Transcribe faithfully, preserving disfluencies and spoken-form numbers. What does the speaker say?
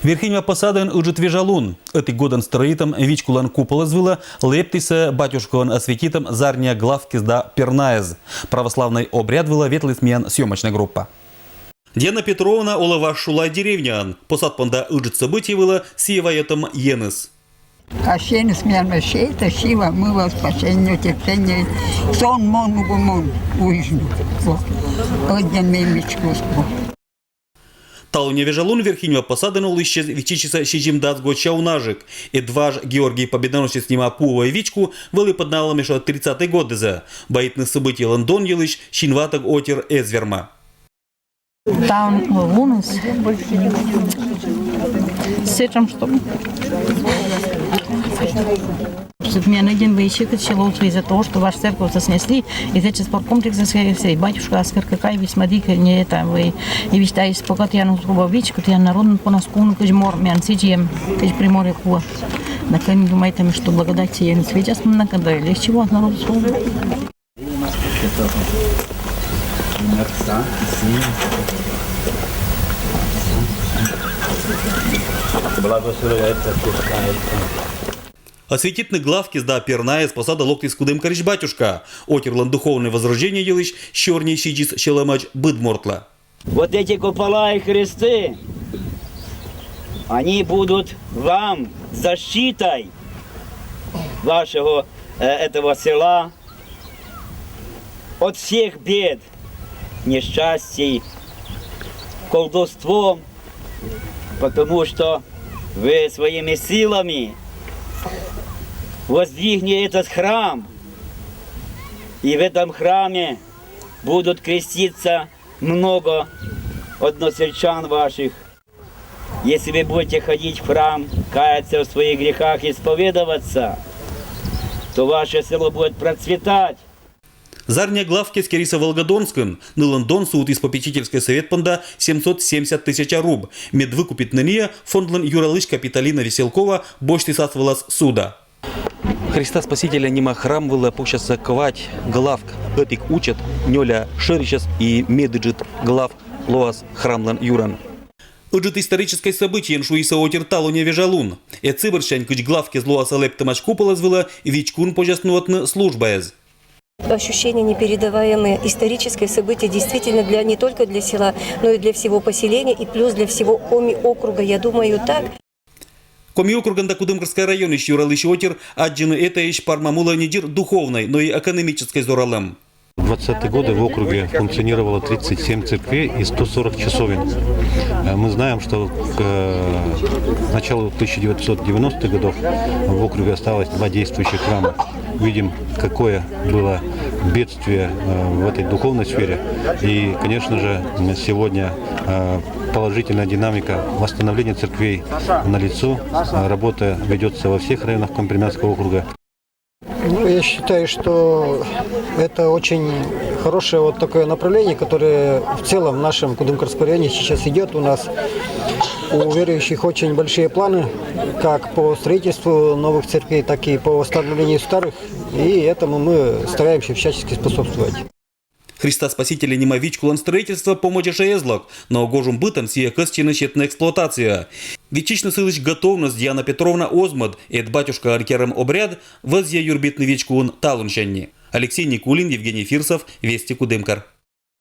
Верхиньва Посадын ыджыт вежалун. Ӧтик годын стрӧитӧм вичкулӧн куполӧс вылӧ лэптісӧ батюшкаӧн освятитӧм зарния главкез да пернаӧс. Православнӧй обряд вылӧ ветліс миян съёмочнӧй группа. Диана Петровна олӧ Важ Шулай деревняын. Посад понда ыджыт событие вылӧ сійӧ вайӧтӧм еныс. А сійӧ еныс миян вообще это сила, мыла, спасение, терпение. Сон мон угу мон уйжну. Ӧдйӧн мемечкус. Талунья вежалун Верхиньва Посадын олысьсьыс виччысисӧ сизимдас годся унажык. Ӧд важ Георгий Победоносец нима пуӧвӧй вичку вӧлі пӧдналӧм ещӧ тридцатӧй годъясӧ. Баитны событиелӧн дон йылысь синватӧг отир эз вермӧ. Таун луныс. Сетшӧм, чтобы. Чтоб меня найден вы ещё кыдз лоусли из-за того, что ваш церковь снесли, и сейчас спорткомплекс, и батюшка Аскар какая весьма дикая, не это вы. И весь та из покат я ну грубо вич, кот я народный по нас куну кыдз мор, мен сидим, кыдз приморье куа. На кон думаете, что благодать я не свеча с мной, когда легче вот народу слово. Благословляется пускается. Освятитны главкез да пернаӧс Посадӧ локтіс кудымкарысь батюшка. Отирлӧн духовнӧй возрождение йылысь сёрни сідзис сьӧлӧмӧдз быд мортлы. Вот эти купола и кресты, они будут вам защитой вашего, э, этого села от всех бед, несчастий, колдовством, потому что вы своими силами воздвигнете этот храм, и в этом храме будут креститься много односельчан ваших. Если вы будете ходить в храм, каяться в своих грехах, исповедоваться, то ваше село будет процветать. Зарния главкез керисӧ Волгодонскын. Нылӧн дон сувтіс попечительскӧй совет понда семьсот семьдесят тысяча руб. Мед выкупитны нӧ, фондлӧн юралысь Капитолина Веселкова босьтіс ас вылас суда. Христа Спасителя нима храм вылӧ пуксясӧ квайт главк, ӧтик учӧт, нёля шӧрысьӧс и медыджыт глав лоас храмлӧн юрӧн. Ыджыт историческӧй событиеӧн шуисӧ отир талунья вежалун. Ӧд сы бӧрсянь, кыдз главкез лоасӧ лэптӧмаӧсь куполӧс вылӧ, вичкуын позяс нуӧдны службаӧс. Ощущение непередаваемое, историческое событие действительно для, не только для села, но и для всего поселения, и плюс для всего Коми округа, я думаю, так. Коми округӧн да Кудымкарскӧй районысь юралысь отир аддзыны этайысь Парма мулӧ не дыр духовнӧй, но и экономическӧй зоралӧм. В двадцатые годы в округе функционировало тридцать семь церквей и сто сорок часовен. Э, мы знаем, что к, э, началу тысяча девятьсот девяностых годов в округе осталось два действующих храма. Видим, какое было бедствие, э, в этой духовной сфере. И, конечно же, сегодня, э, положительная динамика восстановления церквей налицо. Э, работа ведётся во всех районах Коми-Пермяцкого округа. Ну, я считаю, что это очень хорошее вот такое направление, которое в целом в нашем Кудымкарском районе сейчас идёт. У нас у верующих очень большие планы как по строительству новых церквей, так и по восстановлению старых. И этому мы стараемся всячески способствовать. Христа Спасителя нима вичкулӧн строительство помӧдз ещӧ эз лок, но гожум бытӧн сійӧ кӧсйӧны сетны эксплуатацияӧ. Виччысьны сылысь готовность Диана Петровна оз мӧд, ӧд батюшкаӧн керӧм обряд вӧзйӧ юрбитны вичкуын талунсянь ни. Алексей Никулин, Евгений Фирсов, Вести, Кудымкар.